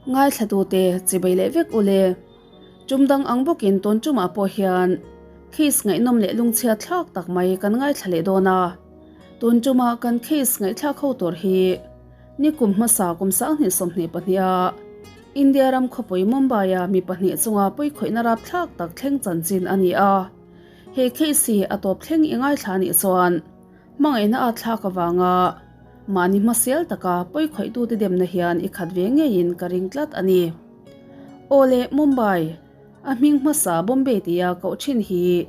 Ngaithlatute chibai leh vek u le. Tum dang ang bawkin tawn tumah pawh hian case ngaihnawm leh lungchhia thlak tak mai kan ngaithla leh dawn a. Tun tuma kan case ngaihthlak ho tur hi nikum hmasa kum 2022 a India ram khawpui Mumbai-a mi pahnih chunga pawikhawihna rapthlak tak thleng chanchin a ni a. He case hi a tawp thleng i ngaithla anih chuan Hmangaihna a thlak avanga mahni hmasial taka pawikhawih-tute demna hian i khat ve ngeiin ka ring tlat a ni. Aw le, Mumbai, a hming hmasa Bombay tia koh thin hi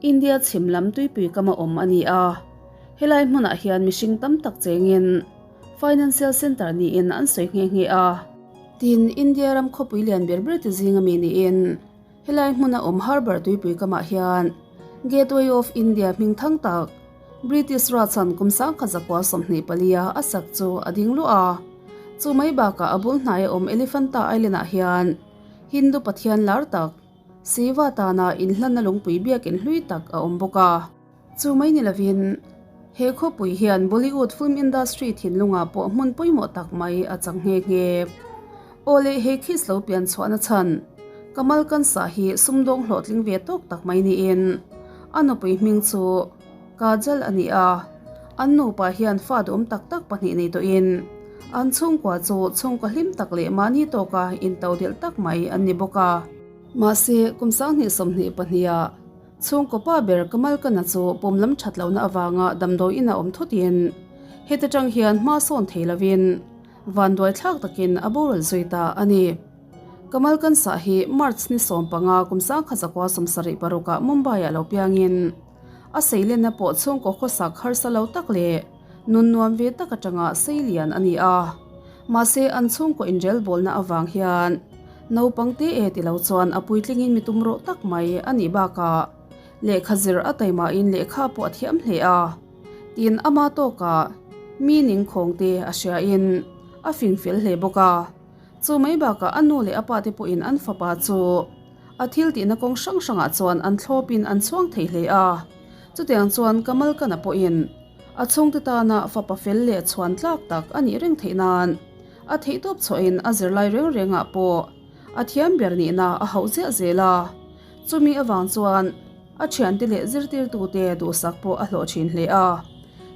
India chhim lam tuipui kama awm a ni a. Helai hmunah hian mihring tam tak chengin Financial Centre niin an sawi nghe nghe a. Tin, India ram khawpui lian ber ber te zinga mi niin Helai hmuna awm harbour tuipui kamah hian Gateway of India hming thang tak British Rajhan kum 1924 a a sak chu a ding luah a. Chu mai bakah a bul hnaia awm Elephanta Island ah hian Hindu pathian lar tak Shiva tana inhlanna lungpui biakin hlui tak a awm bawk a. Chu mai ni lovin he khawpui hian Bollywood film industry thinlungah pawh hmun pawimawh tak mai a chang nghe nghe. Aw leh he khis lo pian chhuahna chhan Kamal Kansa hi sumdawng hlawhtling ve tawk tak mai niin a nupui hming chu Kajal a ni a, an nupa hian fa duhawm tak tak pahnih nei tawhin an chhungkua chu chhungkaw hlim tak leh mahni tawka intodelh tak mai an ni bawk a. Mahse, kum 2022 ah Chhungkaw pa ber Kamal Kana chu pawm lam that lohna avanga damdawi ina awm thutin heta tang hian hma sawn thei lovin vanduai thlak takin a boral zui ta a ni. Kamal Kansa hi March ni 15 kum 1976 ah Mumbai ah lo piangin a seilenna pawh chhungkaw khawsak harsa lo tak leh nun nuam ve tak atanga seilian a ni a. Mahse an chhungkaw inrelbawlna avang hian naupang te e ti lo chuan a puitlingin mi tum rawh tak mai a nih bakah lehkha zir a taimahin lehkha pawh a thiam hle a. Tin ama tawkah mi ning khawng te a hriain a fing fel hle bawk a. Chu mai bakah a nu leh a pa te pawhin an fapa chu a thil tihna kawng hrang hrangah chuan an thlawpin an chhuang thei hle a. Chutiang chuan Kamalkana pawhin A chhungte tana fapa fel leh chhuan tlak tak a nih reng theih nan a theihtawp chhuahin a zirlai reng rengah pawh a thiam ber nihna a hauh ziah zel a. Chumi avang chuan a thiante leh zirtirtute duhsak pawh a hlawh thin hle a.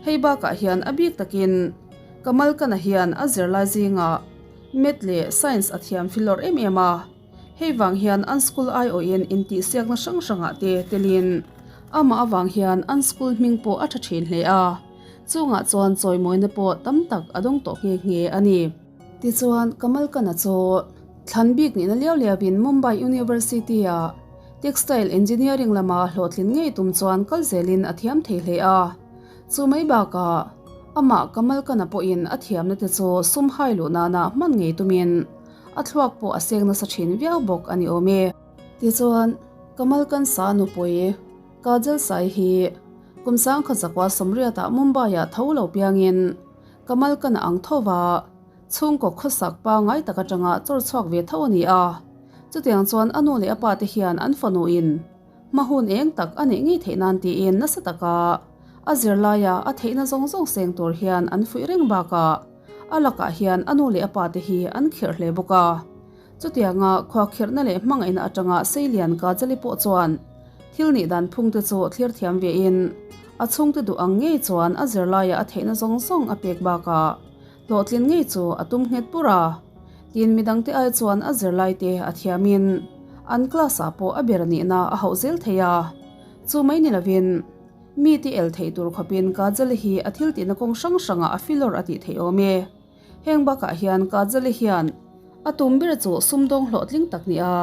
Hei bakah hian a bik takin Kamalkana hian a zirlai zingah Math leh Science a thiam filawr em em a. Hei vang hian an school aiawhin intihsiakna hrang hrangah te telin amah avang hian an school hming pawh a tha thin hle a, chungah chuan chawimawina pawh tam tak a dawng tawh nghe nghe a ni. Tichuan, Kamal Khanna chu thlan bik nihna liau liauin Mumbai University-ah Textile Engineering lama hlawhtlin ngei tum chuan kal zelin a thiam thei hle a. Chu mai bakah amah Kamal Khanna pawhin a thiamna te chu sum hai luh nana hman ngei tumin A thluak pawh a seng nasa thin viau bawk a ni awm e. Tichuan, Kamal Kansa nupui Kajal Sai hi kum 1900 sawmriatah Mumbai-ah tho lo piangin Kamal Kana ang tho va, chhungkaw khawsak pangngai tak atanga chawr chhuak ve tho a ni a. Chutiang chuan a nu leh a pa te hian an fanuin hma hun eng tak a neih ngei theih nan tiin nasa taka a zirlaia a theihna zawng zawng seng tur hian an fuih reng bakah A lakah hian a nu leh a pa te hi an khirh hle bawk a. Chutianga khua khirhna leh hmangaihna atanga Seilian Kajali pawh chuan thil nih dan phung te chu thlir thiam ve in a chhungte duh ang ngei chuan a zirlaiah a theihna zawng zawng a pek bakah hlawhtlin ngei chu a tum nghet bur a. Tin midangte ai chuan a zirlai te a thiam in an class ah pawh a ber nihna a hauh zel thei a. Chu mai ni lovin. Mi ti el theih tur khawpin Kajali hi a thil tihna kawng hrang hrangah a filawr a tih theih awm e. Heng bakah hian Kajali hian a tum ber chu sumdawng hlawhtling tak ni a,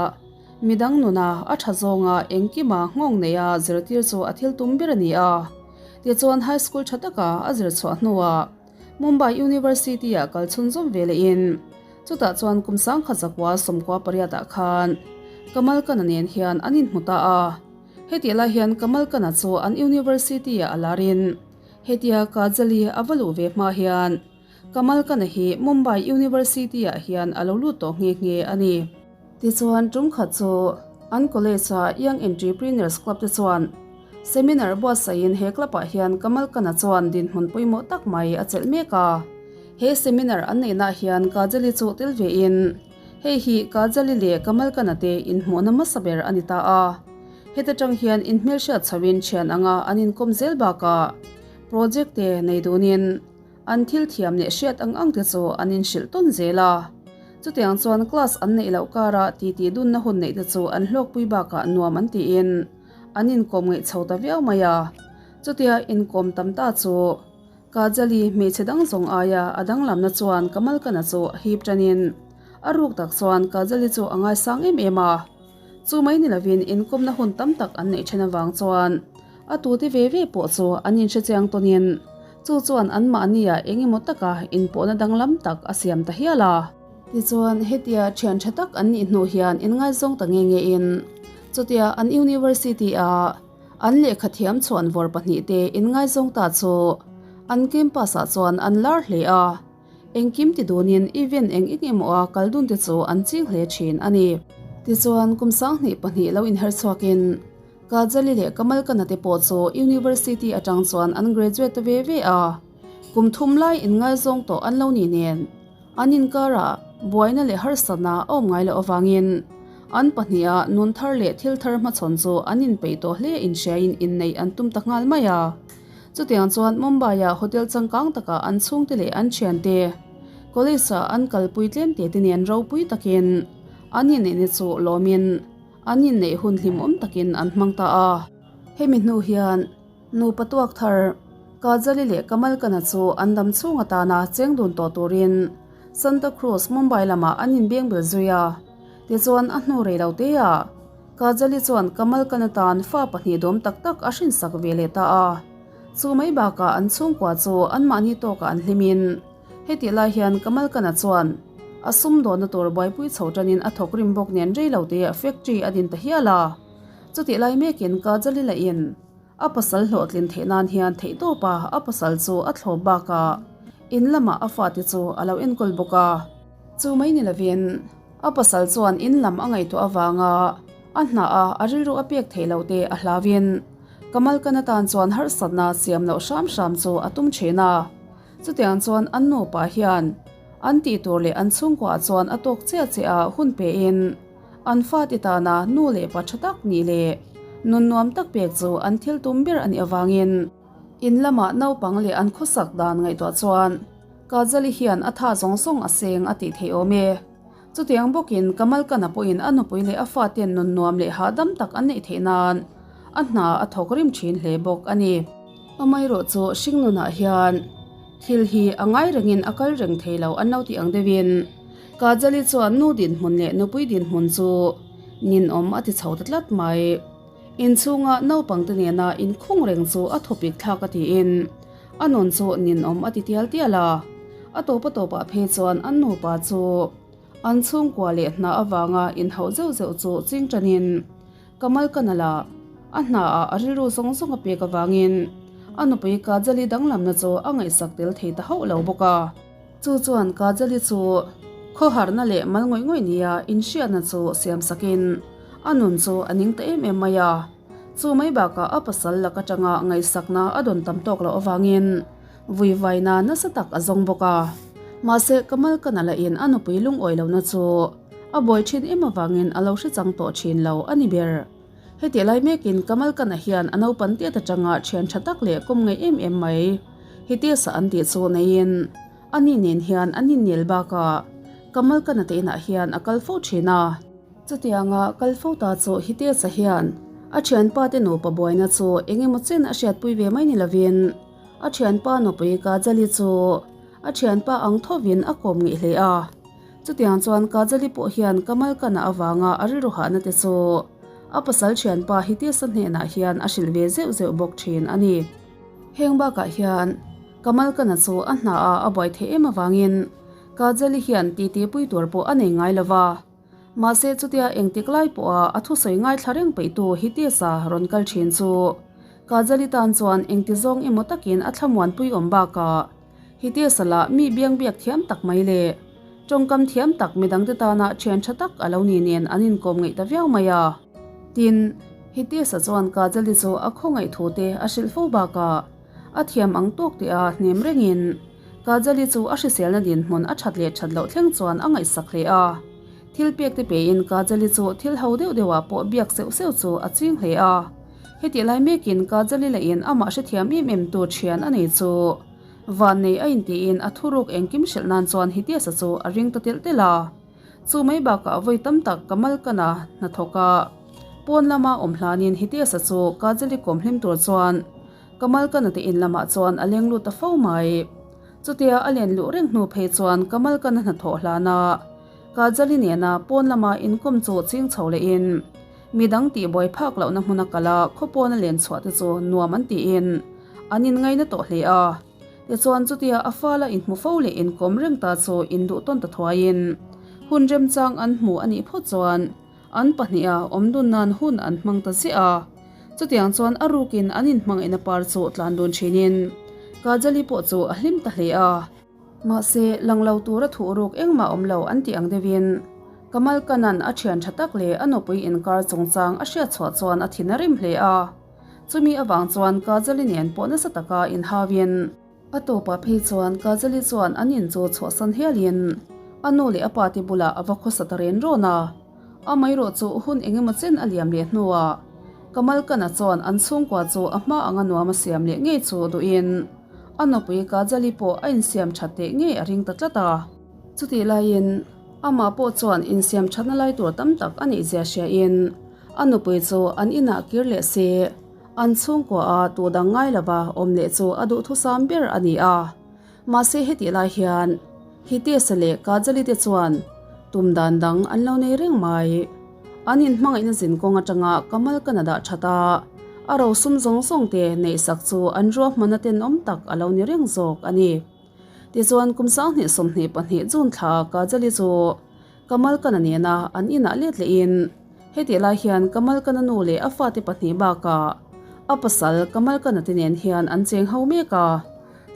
midang nuna a tha zawnga engkima nghawng neia zirtir chu a thil tum ber a ni a. Tichuan high school tha taka a zir chhuah hnuah Mumbai University-ah kal chhunzawm ve lehin chutah chuan kum 1998 ah khan Kamal Khanna nen hian an inhmu ta a. Hetih lai hian Kamal Khanna chu an University-ah a larin hetia Kajali a va luh ve hma hian Kamal Khanna hi Mumbai University-ah hian a lo lut tawh nghe nghe a ni. Tichuan tum khat chu an college-a Young Entrepreneurs Club te chuan seminar buatsaihin he club-ah hian Kamal Khanna chuan dinhmun pawimawh tak mai a chelh mek a. He seminar an neihnaah hian Kajali chu tel vein. Hei hi Kajali leh Kamalkana te inhmuhna hmasa ber a ni ta a. Heta tang hian inhmelhriat chhoin thian anga an inkawm zel bakah project te nei dunin an thil thiam leh hriat ang ang te chu an inhrilh tawn zel a. Chutiang chuan class an neih loh karah titi dunna hun neih te chu an hlawkpui bakah nuam an tiin an inkawm ngaih chho ta viau mai a. Chutia inkawm tam ta chu Kajali hmeichhe dang zawng aia a danglamna chuan Kamalkana chu a hip tanin a ruk tak chuan Kajali chu a ngaisang em em a. Chu mai ni lovin inkawmna hun tam tak an neih then avang chuan a tute ve ve pawh chu an inhre chiang tawnin chu chuan anmahnia eng emaw taka inpawhna danglam tak a siam ta hial a. Tichuan hetia thian tha tak an nih hnu hian inngaizawng ta nge ngein chutia an university-a an lehkha thiam chhuan vawr pahnihte inngaizawng ta chu an campus-ah chuan an lar hle a. Engkim ti dunin event eng eng emaw a kal dun te chu an ching hle thin a ni. Tichuan kum 2002 lo inher chhuakin Kajali leh Kamalkana te pawh chu University atang chuan an graduate ta ve ve a, kum thum lai inngaizawng tawh an lo ni nen an inkarah buaina leh harsatna a awm ngai loh avangin an pahniha nun thar leh thil thar hmachhawn chu an inpeih tawh hle inhriain inneih an tum ta nghal mai a. Chutiang chuan Mumbai-ah hotel changkang takah an chhungte leh an thiante college-ah an kalpui tlem te te nen ropui takin an inneihna chu lawmin an inneih hun hlimawm takin an hmang ta a. Hemi hnu hian nupa tuak thar Kajali leh Kamalkana chu an dam chhung atana cheng dun tawh turin Santa Cruz, Mumbai lamah an inbeng bel zui a. Tichuan a hnu rei lo teah Kajali chuan Kamalkan atan fa pahnih dawm tak tak a hrinsak ve leh ta a. Chu mai bakah an chhungkua chu anmahni tawkah an hlimin hetih lai hian Kamalkana chuan a sumdawnna tur buaipui chho tanin a thawk rim bawk nen rei lo te factory a din ta hial a. Chutih lai mekin Kajali lahin a pasal hlawhtlin theih nan hian theihtawpa a pasal chu a thlawp bakah in lamah a fate chu a lo enkawl bawk a. Chu mai ni lovin A pasal chuan in lam a ngaihtuah avanga a hna a a rilru a pek theih loh te a hlauin Kamalkan atan chuan harsatna siam loh hram hram chu a tum thin a. Chutiang chuan an nupa hian an tih tur leh an chhungkuaah chuan a tawk chiah chiah a hun pein an fate tana nu leh pa tha tak nih leh nun nuam tak pek chu an thil tum ber a nih avangin in lamah naupang leh an khawsak dan ngaihtuah chuan Kajali hian a tha zawng zawng a seng a tih theih awm e. Chutiang bawkin Kamalkana pawhin a nupui leh a faten nun nuam leh hahdam tak an neih theih nan a hna a thawk rim thin hle bawk a ni. Amaherawh chu hringnunah hian thil hi a ngai rengin a kal reng thei lo an lo tih ang deuhin Kajali chuan nu dinhmun leh nupui dinhmun chu ninawm a ti chho ta tlat mai. Inchhunga naupangte nena inkhung reng chu a thawpik thlak a tiin A nun chu ninawm a ti tial tial a, a tawp a tawpah phei chuan an nupa chu an chhungkua leh hna avanga inhauh zeuh zeuh chu ching tanin Kamal Kanal-a a hnaah a rilru zawng zawng a pek avangin a nupui Kajali danglamna chu a ngaihsak tel thei ta hauh lo bawk a. Chu chuan Kajali chu khawharna leh mal ngawih ngawih nia inhriatna chu siamsakin a nun chu a ning ta em em mai a. Chu mai bakah a pasal lak atanga ngaihsakna a dawn tam tawk loh avangin vuivaina nasa tak a zawng bawk a. Mahse, Kamal Kanala in a nupui lungawi lohna chu a buai thin em avangin a lo hre chang tawh thin lo a ni ber. Hetih lai mekin Kamal Kana hian a naupan tiat atanga thian tha tak leh kawm ngaih em em mai Hitesa an tih chu neiin ani nen hian an innel bakah Kamal Kana te inah hian a kal fo thin a. Chutianga kal fo ta chu Hitesa hian a thianpa te nupa buaina chu eng emaw chen a hriatpui ve mai ni lovin a thianpa nupui Kajali chu a thianpa ang thovin a kawm ngeih hle a. Chutiang chuan Kajali pawh hian Kamal Kana avanga a rilru hahna te chu a pasal thianpa Hitesa hnenah hian a hrilh ve zeuh zeuh bawk thin a ni. Heng bakah hian Kamal Kana chu a hna a a buai theih em avangin Kajali hian titi pui tur pawh a nei ngai lova. Mahse chutia engtik lai pawha a thusawi ngaithla reng peihtu Hitesa rawn kal thin chu Kajali tan chuan engti zawng emaw takin a thlamuanpui awm bakah Hitesa lah mi biangbiak thiam tak mai leh tawngkam thiam tak midangte tana thian tha tak a lo ni nen an inkawm ngaih ta viau mai a. Tin, Hitesa chuan Kajali chu a khawngaih thu te a hrilh fo bakah a thiam ang tawk teh a hnem rengin Kajali chu a hriselna dinhmun a that leh that loh thleng chuan a ngaihsak hle a. Thil pek te pein Kajali chu thil ho deuh deuhah pawh biak seuh seuh chu a ching hle a. Hetih lai mekin Kajali lahin amah hrethiam em em tu thian a nei chu Vannei a intiin a thuruk engkim hrilh nan chuan Hitesh-a chu a ring ta telh telh a. Chu mai bakah vawi tam tak Kamal Kana hnathawk a, pawn lama awm hlanin Hitesh-a chu Kajali kawm hlim tur chuan Kamal Kana te in lamah chuan a leng lut ta fo mai. Chutia a len luh reng hnu phei chuan Kamal Kana hnathawh hlana Kajali nena pawn lama inkawm chu ching chho lehin midang tihbuai phak lohna hmuna kal a khawpawn a len chhuah te chu nuam an tiin an inngaina tawh hle a. Tichuan chutia a fala inhmu fo leh inkawm reng ta chu induh tawn ta thuaiin hun remchang an hmu a nih phawt chuan an pahniha awmdun nan hun an hmang ta ziah a. Chutiang chuan a rukin an inhmangaihna par chu tlan dun thinin Kajali pawh chu a hlim ta hle a. Mahse, lang lo tura thuh ruk engmah awm lo an tih ang deuhin Kamal Kanan a thian tha tak leh a nupui inkar chungchang a hriat chhuah chuan a thin a rim hle a. Chumi avang chuan Kajali nen pawh nasa taka inhauin a tawpah phei chuan Kajali chuan an in chu chhuahsan hialin a nu leh a pa te bulah a va khawsa ta ren rawn a. Amaherawh chu hun engemaw chen a liam leh hnuah Kamal Kana chuan an chhungkua chu a hma anga nuam a siam leh ngei chu duhin a nupui Kajali pawh a insiam that teh ngei a ring ta tlat a. Chutih laiin amah pawh chuan insiam thatna lai tur tam tak a neih zia hriain a nupui chu an inah kir leh se, an chhungkua a tu dang ngai lova awm leh chu a duhthusam ber a ni a. Mahse hetih lai hian Hitesh-a leh Kajali te chuan tum dan dang an lo nei reng mai. An inhmangaihna zin kawng atanga Kamal Kana dah that a, a rosum zawng zawng te neihsak chu an ruahmanna tenawm tak a lo ni reng zawk a ni. Tichuan kum 2022 June thla Kajali chu Kamal Kana nena an inah let lehin hetih lai hian Kamal Kana nu leh a fate pahnih bakah a pasal Kamal Kana te nen hian an cheng ho mek a.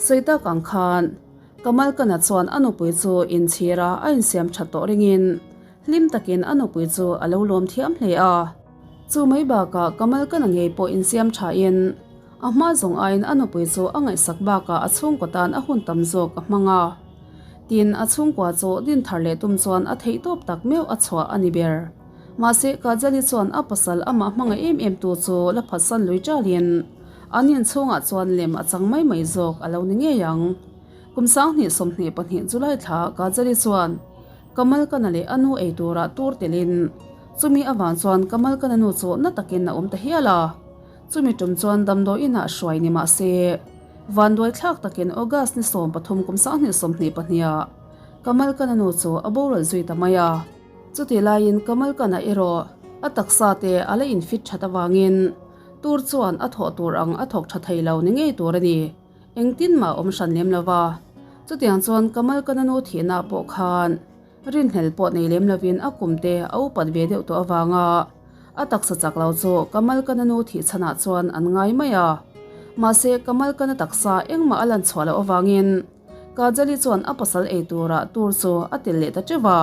Sawi tak ang khan Kamal Kana chuan a nupui chu inchhir a a insiam that tawh ringin hlim takin a nupui chu a lo lawm thiam hle a. Chu mai bakah Kamal Kana ngei pawh insiam thain a hma zawng aiin a nupui chu a ngaihsak bakah a chhungkaw tan a hun tam zawk a hmang a. Tin, a chhungkua chu din thar leh tum chuan a theihtawp tak meuh a chhuah a ni ber. Mahse, Kajali chuan a pasal amah hmangaih em em tu chu la phatsan lui ṭalin an inchhungah chuan lem a chang mai mai zawk a lo ni ngei ang. Kum 2022 July thla Kajali chuan Kamal Kana leh a nu ei turah tur telin chumi avang chuan Kamal Kana nu chu na takin a awm ta hial a. Chumi tum chuan damdawi inah hruai ni mah se, vanduai thlak takin August ni 13 kum 2022 ah Kamal Kana nu chu a boral zui ta mai a. Chutih laiin Kamal Kana erawh a taksa te a la infit that avangin tur chuan a thawh tur ang a thawk tha thei lo ni ngei tur a ni. Engtin mah awm hran lem lo va. Chutiang chuan Kamal Kana nu thihna pawh khan rinhlel pawh nei lem lovin a kum te a upat ve deuh tawh avanga a taksa chak lo chu Kamal Kana nu thih chhanah chuan an ngai mai a. Mahse Kamal Kana taksa engmah a lan chhuah loh avangin Kajali chuan a pasal ei turah tur chu a tel leh ta teuh va.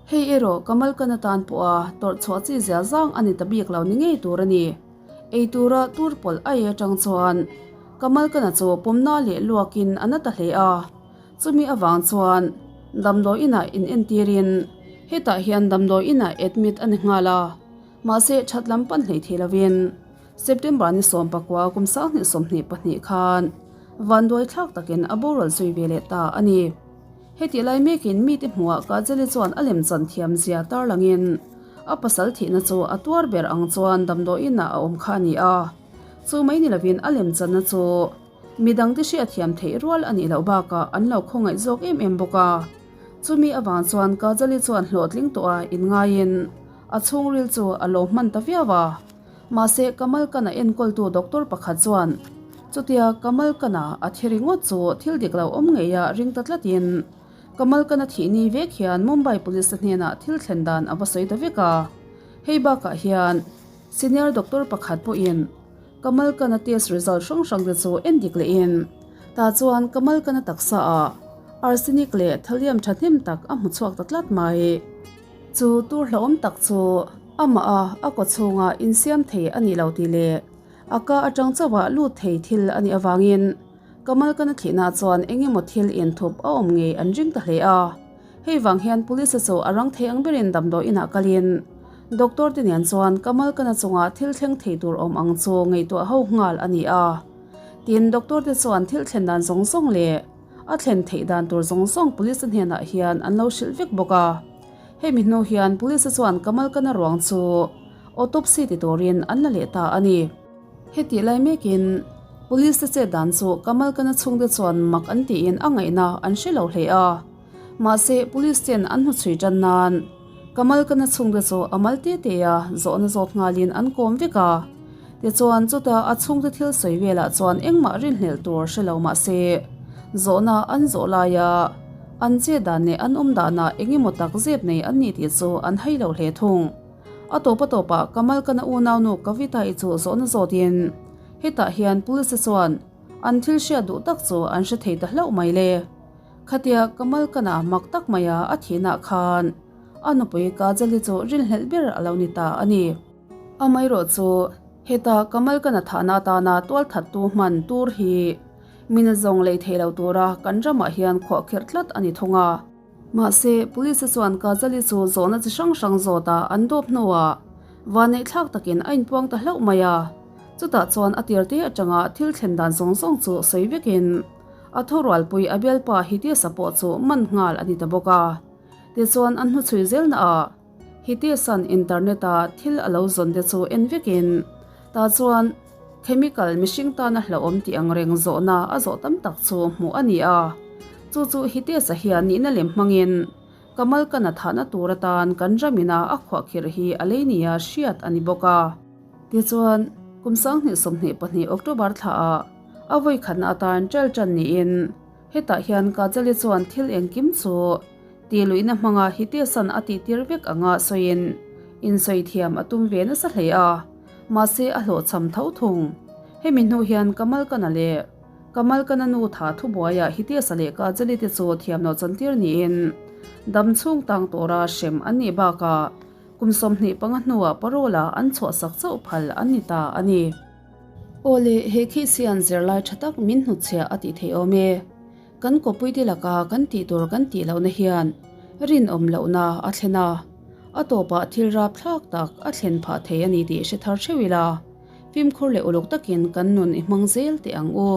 Hei erawh Kamal Kana tan pawha tawrh chhuah chi zia zang a ni ta bik lo ni ngei tur a ni. Ei tura tur pawlh a ei atang chuan Kamal Kana chu pawmna leh luakin a na ta hle a. Chumi avang chuan damdawi inah inentirin hetah hian damdawi inah admit a ni nghal a. Mahse that lam pan hlei thei lovin September ni 19 kum 2022 khan vanduai thlak takin a boral zui ve leh ta a ni. Hetih lai mekin mite hmuhah Kajali chuan a lemchan thiam zia tarlangin a pasal thihna chu a tuar ber ang chuan damdawi inah a awm kha a ni a. Chu mai ni lovin a lemchanna chu midangte hriatthiam theih rual a nih loh bakah an lo khawngaih zawk em em bawk a. Chumi avang chuan Kajali chuan hlawhtling tawha inngaiin a chhungril chu a lo hman ta viau a. Mahse, Kamal Kana enkawltu doctor pakhat chuan chutia Kamal Kana a thi ringawt chu thil dik lo awm ngeia ring ta tlatin Kamal Kana thih ni vek hian Mumbai Police te hnenah thil thlen dan a va sawi ta vek a. Hei bakah hian senior doctor pakhat pawhin Kamal Kana test result hrang hrang te chu en dik lehin tah chuan Kamal Kana taksa ah arsenic leh thallium thahnem tak a hmu chhuak ta tlat mai. Chu tur hlauhawm tak chu amah a a kaw chhunga insiam thei a nih lo tih leh a ka atang chauha lut thei thil a nih avangin Kamal Kana thlihna chuan eng emaw thil inthup a awm ngei an ring ta hle a. Hei vang hian police chu a rang thei ang berin damdawi inah kalin doctor te nen chuan Kamal Kana chunga thil thleng thei tur awm ang chu ngaihtuah ho nghal a ni a. Tin, doctor te chuan thil thlen dan zawng zawng leh a thlen theih dan tur zawng zawng police hnenah hian an lo hrilh vek bawk a. Hemi hnu hian police chuan Kamal Kana ruang chu autopsy ti turin an la leh ta a ni. Hetih lai mekin Police te chet dan chu Kamal Kana chhungte chuan mak an tiin a ngaihna an hre lo hle a. Mahse Police ten an hnuchhui tan nan Kamal Kana chhungte chu a mal te te a zawhna zawt nghalin an kawm vek a. Tichuan chuta a chhungte thil sawi velah chuan engmah rinhlelh tur hre lo mahse zawhna an zawh laia an chet dan leh an awm danah eng emaw tak zep nei an ni tih chu an hai lo hle thung. A tawp a tawpah Kamal Kana unaunu Kavita-i chu zawhna zawtin hetah hian police chuan an thil hriat duh tak chu an hre thei ta hlauh mai le. Khatia Kamal Kana mak tak maia a thihna khan a nupui Kajali chu rinhlelh ber a lo ni ta a ni. Amaherawh chu heta Kamal Kana thahna atana tualthattu hman tur hi mina zawng lei thei lo tura kan ramah hian khuahkhirh tlat a ni thung a. Mahse, Police chuan Kajali chu zawhna chi hrang hrang zawtah an dawp hnuah vanneihthlak takin a inpuang ta hlauh mai a. Chutah chuan a tirte atanga thil thlen dan zawng zawng chu sawi vekin a thurualpui a bialpa Hitesh-a pawh chu man nghal a ni ta bawk a. Tichuan an hnuchhui zelnaah Hitesh-a'n internet-a thil a lo zawn te chu en vekin tah chuan Chemical mihring tana hlauhawm tih ang reng zawhna a zawh tam tak chu hmuh a ni a. Chu chu Hitesh-a hian nihna lem hmangin Kamal Kana thahna tur atan kan ramina a khuahkhirh hi a lei nia hriat a ni bawk a. Tichuan, kum 2022 October thlaah a vawi khatna atan ṭal ṭan niin hetah hian Kajali chuan thil engkim chu tih luihna hmanga Hitesh-a'n a tihtir vek anga sawiin insawi thiam a tum ve nasa hle a. Mahse a hlawhchham tho thung. Hemi hnu hian Kamal Kana leh Kamal Kana nu tha thubuaiah Hitesh-a leh Kajali te chu thiamloh chantir niin dam chhung tang tura hrem an nih bakah kum 25 hnuah parole-a an chhuahsak chauh phal an ni ta a ni. Aw le, he case hian zirlai tha tak min hnutchhiah a tih theih awm e. Kan kawpuite laka kan tih tur kan tih lohna hian rinawm lohna a thlen a, a tawpah thil rapthlak tak a thlen phah thei a ni tih hre thar theuh ila, fimkhur leh uluk takin kan nun i hmang zel teh ang u.